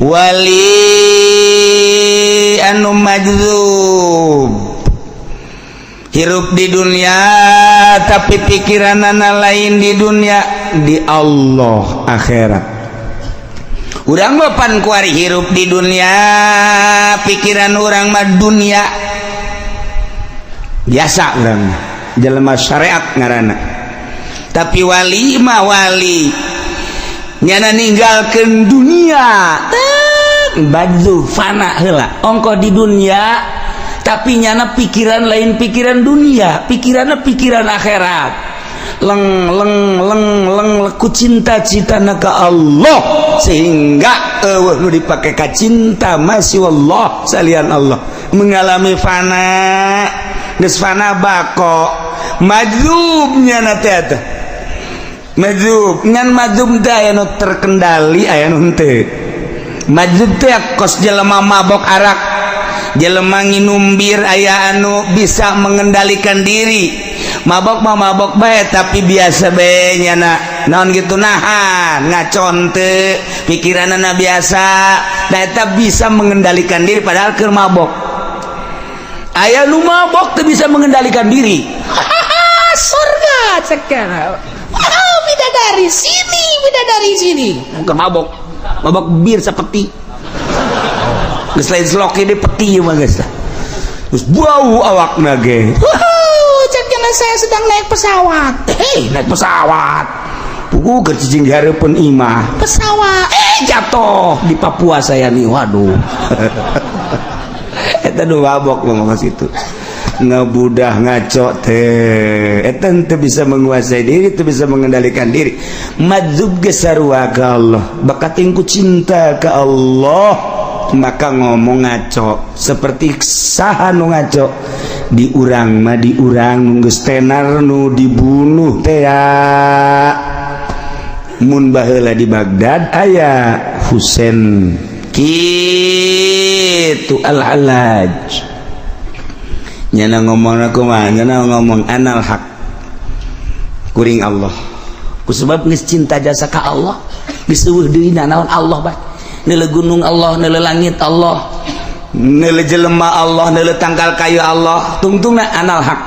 Wali anu majzub hirup di dunia, tapi pikiranana lain di dunia, di Allah, akhirat. Urang mah pan kuari hirup di dunia, pikiran urang mah dunia biasa, urang jelema syariat ngaranna. Tapi wali mah, wali nyana ninggalkeun dunia, baju fana heula ongko di dunia, tapi nyana pikiran lain pikiran dunia, pikirannya pikiran akhirat. Leng leng leng leng ku cinta-cita ka Allah, sehingga euweuh nu dipake ka cinta masih Allah, salian Allah. Mengalami fana, geus fana bako, majzubnya na teh eta majzub. Ngan majzub teh aya nu terkendali, aya nu henteu. Majzub teh kos jelema mabok arak, jelema nginum bir, aya anu bisa mengendalikan diri. Mabok mah mabok bae, tapi biasa bae nyana, naon gitu, nahan ngacon teu, pikiranna biasa. Nah, eta bisa mengendalikan diri padahal keur mabok. Aya nu mabok teu bisa mengendalikan diri. Surga sekarang. Wow, bidadari sini, bidadari sini. Bukan mabok, mabok bir sepeti, geus lain slok, ini peti mah geus lah. Terus bau awakna ge. Wow, cek jangan, saya sedang naik pesawat. Hei, naik pesawat. Pugu keur cicing di hareupeun imah. Pesawat. Eh, jatuh di Papua saya nih, waduh. Eta nu mabok ngomong ke situ. Ngebudah ngaco teh, eta teu bisa menguasai diri, teu bisa mengendalikan diri. Majzub ge sarua ka Allah, bakating ku cinta ke Allah maka ngomong ngaco. Seperti saha nu ngaco di urang mah, di urang nu geus tenar nu dibunuh teh ya. Mun baheula di Baghdad aya Husain kitu, Al-Hallaj nyana ngomong aku mah, nyana ngomong anal haq, kuring Allah. Ku sebab geus cinta jasa ka Allah, geus euweuh deui naon, Allah bae. Neuleu gunung Allah, neuleu langit Allah, neuleu jelema Allah, neuleu tangkal kayu Allah, tungtungna anal haq.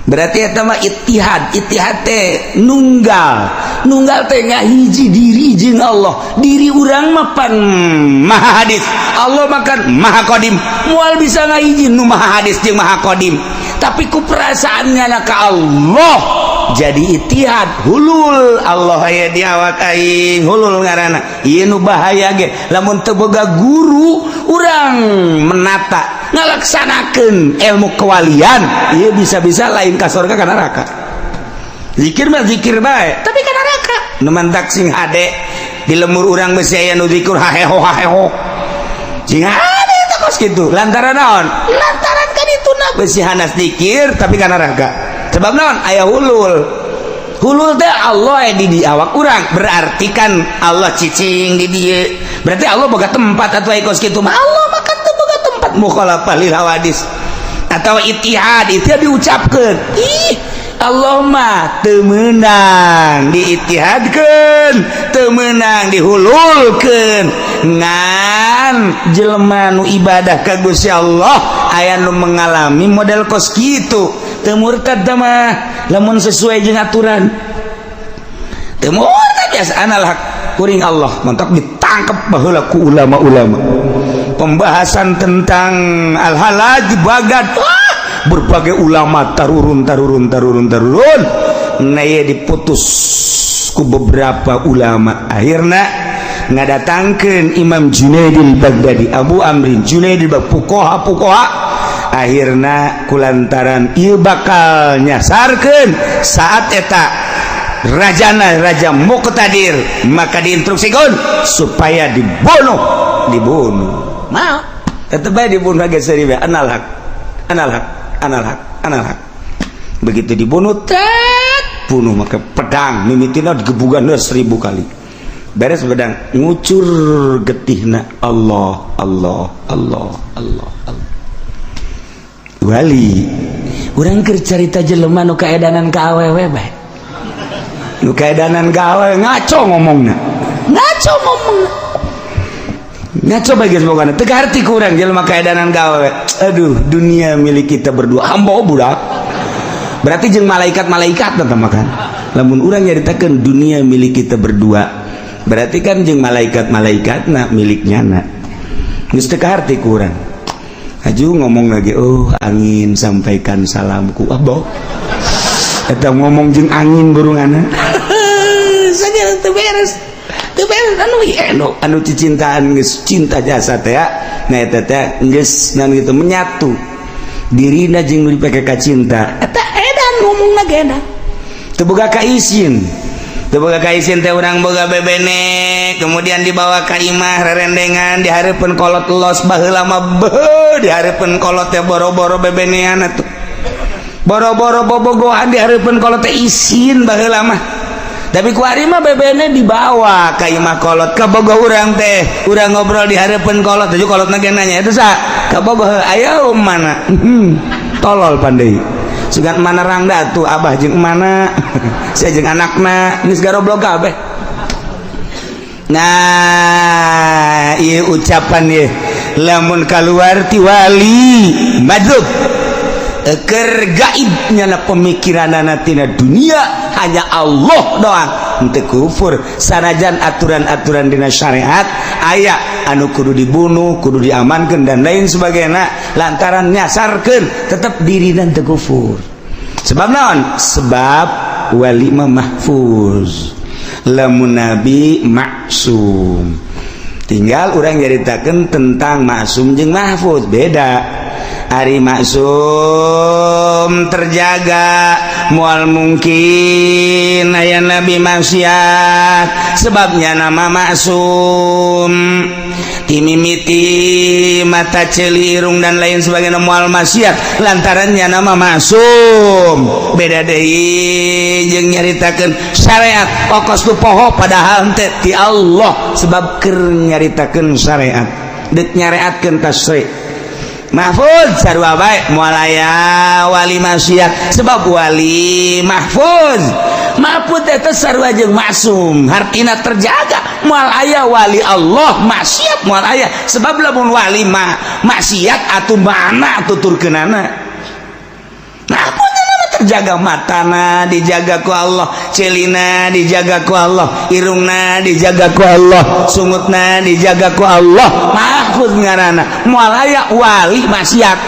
Berarti eta mah ittihad. Ittihad teh nunggal, nunggal teh ngahiji diri jeung Allah. Diri urang mah pan maha hadis, Allah makan maha qadim, moal bisa ngahiji nu maha hadis jeung maha qadim. Tapi ku perasaannya ka Allah jadi ittihad, hulul, Allah aya di awak aing, hulul ngaranna. Ieu nu bahaya ge lamun teu boga guru urang menata ngalaksanakeun ilmu kewalian, ieu bisa-bisa lain ka surga, ka neraka. Zikir mah zikir bae, tapi ka neraka. Nu mantak sing hade di lemur urang besi aya nu zikir haheho haheho, sing hade eta kos kitu. Lantaran naon? Lantaran kan itu na besi hanas zikir tapi ka neraka. Sebab naon? Aya hulul. Hulul teh Allah di awak urang, berarti kan Allah cicing di dieu, berarti Allah boga tempat atau kos kitu mah. Allah mah kan teu boga tempat, mukhalafah lil hawadis atau ittihad. Ittihad diucapkeun, ih, Allah mah teu meunang diittihadkeun, teu meunang dihululkeun. Ngan jelema nu ibadah ka Gusti Allah aya nu mengalami model kos kitu, teu murtad mah lamun sesuai jeung aturan, teu murtad. Biasa anal haq, kuring Allah. Mantap, ditangkap baheula ku ulama-ulama. Pembahasan tentang Al-Hallaj di Baghdad, wah, berbagai ulama tarurun tarurun tarurun tarurun. Nah, ieu diputus ku beberapa ulama. Akhirnya ngadatangkeun Imam Junaidil Baghdadi, Abu Amrin Junaidil Baghdadi, fuqaha fuqaha. Akhirna kulantaran ieu bakal nyasarkeun saat eta rajana raja Muqtadir, maka diinstruksikan supaya dibunuh. Dibunuh mau tetep bae dibunuh geus seuri bae, anal haq, anal haq, anal haq, anal haq. Begitu dibunuh, tet, bunuh maka pedang mimitina digebugan 1000 kali. Beres pedang ngucur getihna, Allah, Allah, Allah, Allah, Allah. Wali urang keur carita jelema nu kaedanan ka awewe bae. Nu kaedanan ka awewe ngaco ngomongna, Ngaco ngomong. Ngaco bae geus pokona teu kaharti ku urang jelema kaedanan gawe. Aduh, dunia milik kita berdua. Hamba budak. Berarti jeung malaikat-malaikat teh makan. Lamun urang nyaritakeun dunia milik kita berdua, berarti kan jeung malaikat-malaikatna miliknya na. Geus teu kaharti ku urang. Aju ngomong lagi, "Oh, angin sampaikan salamku." Ah, boh. Eta ngomong jeung angin burungana. Saja teu beres. Teu beres anu anu anu cicintaan geus cinta jasa teh ya. Nah, eta teh geus naon gitu menyatu. Dirina jeung nu dipake ka cinta. Eta edan ngomongna ge edan. Teu boga kaisin. Teu boga kaisin teh urang boga bebene, kemudian dibawa ka imah rerendengan di hareupeun kolot los baheula mah beuh di hareupeun kolot teh boro-boro bebenean atuh. Boro-boro bobogohan di hareupeun kolot teh isin baheula mah. Tapi ku ari mah bebene dibawa ka imah kolot ka bogo urang teh, urang ngobrol di hareupeun kolot, tuju kolotna ge nanya, "Eta sa?" Ka bogo, "Ayo mana?" Tolol pandai. Sugan mana rangda tuh abah jeung mana? Saya jeung anakna geus garoblok kabeh. Nah, ieu ucapan ieu lamun kaluar ti wali majdzub eker gaib nyana pemikiranana tina dunia hanya Allah doang henteu kufur sanajan aturan-aturan dina syariat aya anu kudu dibunuh, kudu diamankeun dan lain sebagainya lantaran nyasarkeun tetep dirina teu kufur. Sebab naon? Sebab wali mah mahfuz, lamun nabi maksum. Tinggal urang nyaritakeun tentang maksum jeung mahfuz beda. Ari maksum terjaga mual mungkin aya nabi maksiat sebabnya nama maksum timimiti mata ceuli irung dan lain sebagainya mual maksiat lantarannya nama maksum. Beda deui jeung nyaritakeun syariat pokos tu poho padahal teh ti Allah sebab keur nyaritakeun syariat deuk nyareatkeun tasyri'. Mahfuz sarua bae moal aya wali maksiat sebab wali mahfuz. Mahfuz eta sarua jeung maksum hartina terjaga moal aya wali Allah maksiat moal aya sebab lamun wali mah maksiat atuh mana tuturkeunana. Mahfuz terjaga matana dijaga ku Allah, celina dijaga ku Allah, irungna dijaga ku Allah, sungutna dijaga ku Allah. Mahfuz ngaranna moal aya wali maksiat.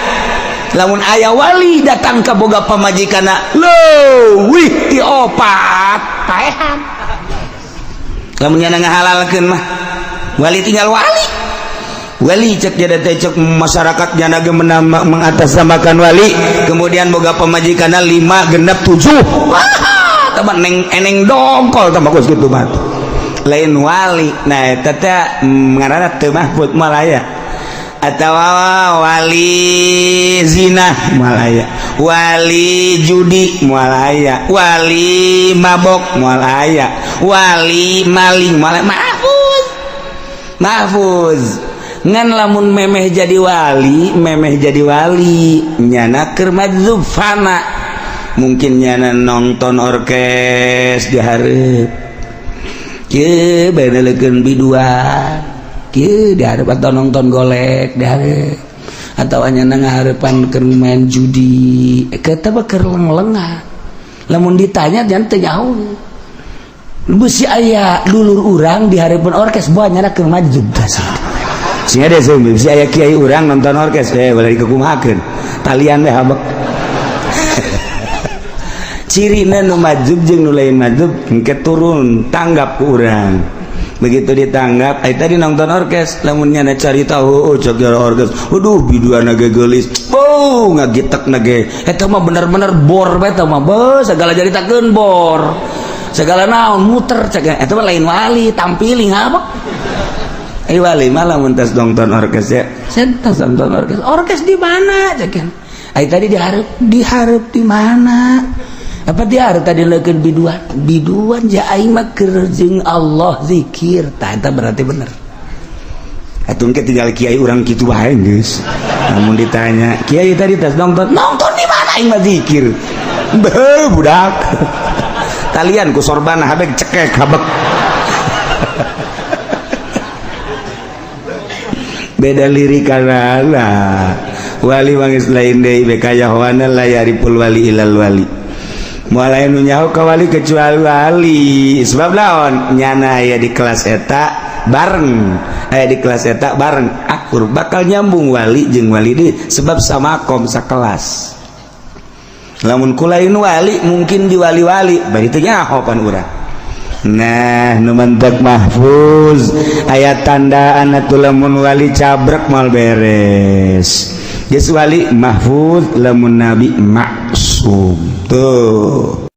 Lamun aya wali datang ka boga pamajikanna leuwih ti opat paehan. Lamun nyana ngahalalkeun mah wali tinggal wali. Wali cek jadi teh cek masyarakat nyana ge mengatasnamakan wali kemudian boga pamajikanna 5 genep 7. Wah, tambah neng eneng dongkol tambah kos kitu mah. Lain wali. Nah eta teh ngaranna teu mahfuz moal aya. Atawa wali zina moal aya, wali judi moal aya, wali mabok moal aya, wali maling moal aya. Mahfuz. Mahfuz. Ngan lamun memeh jadi wali, memeh jadi wali nyana keur majdzub fana. Mungkin nyana nonton orkes di hareup. Kieu bae leukeun biduan. Kieu di hareup atau nonton golek di hareup. Atau nyana ngahareupan keur main judi. Eta mah keur leng-lengan. Lamun ditanya jangan teu nyaho. Beusi aya dulur urang di hareupeun orkes boa nyana keur majdzub tah. Sehingga deh si aya kiai urang nonton orkes boleh dikukumakeun talian deh habek. Cirina nu majdzub jeung nu lain majdzub engke turun tanggap ku urang. Begitu ditanggap ai tadi nonton orkes lamun nyana cari tahu oh cek orkes waduh biduana ge geulis oh ngagitek ge eta mah bener-bener bor bae eta mah beuh segala caritakeun bor segala naon muter cek eta mah lain wali tampiling apa. Eh wali malah mun tas nonton orkes ya. Saya tas nonton orkes. Orkes di mana cekan? Ai tadi dihareup, dihareup di mana? Apa dihareup tadi leukeun biduan? Biduan ja aing mah keur jeung Allah zikir. Tah eta berarti bener. Atuh engke tinggal kiai urang kitu wae geus. Lamun ditanya, "Kiai tadi tas nonton?" Nonton di mana aing mah zikir. Beuh budak. Talian ku sorban habek cekek habek. Beda lirik karena wali mangis lain deui, be kayahoana la yariful wali ilal wali, moal aya nu nyaho ka wali kecuali wali. Sebab naon? Nyana aya di kelas eta bareng, aya di kelas eta bareng, akur, bakal nyambung wali jeung wali deui, sebab samakom, sakelas. Lamun kulain wali mungkin di wali-wali bari teu nyaho pan urang. Nah, nu mantak mahfuz aya tandaan atuh. Lamun wali cabrek mal beres geus, wali mahfuz. Lamun nabi maksum tuh.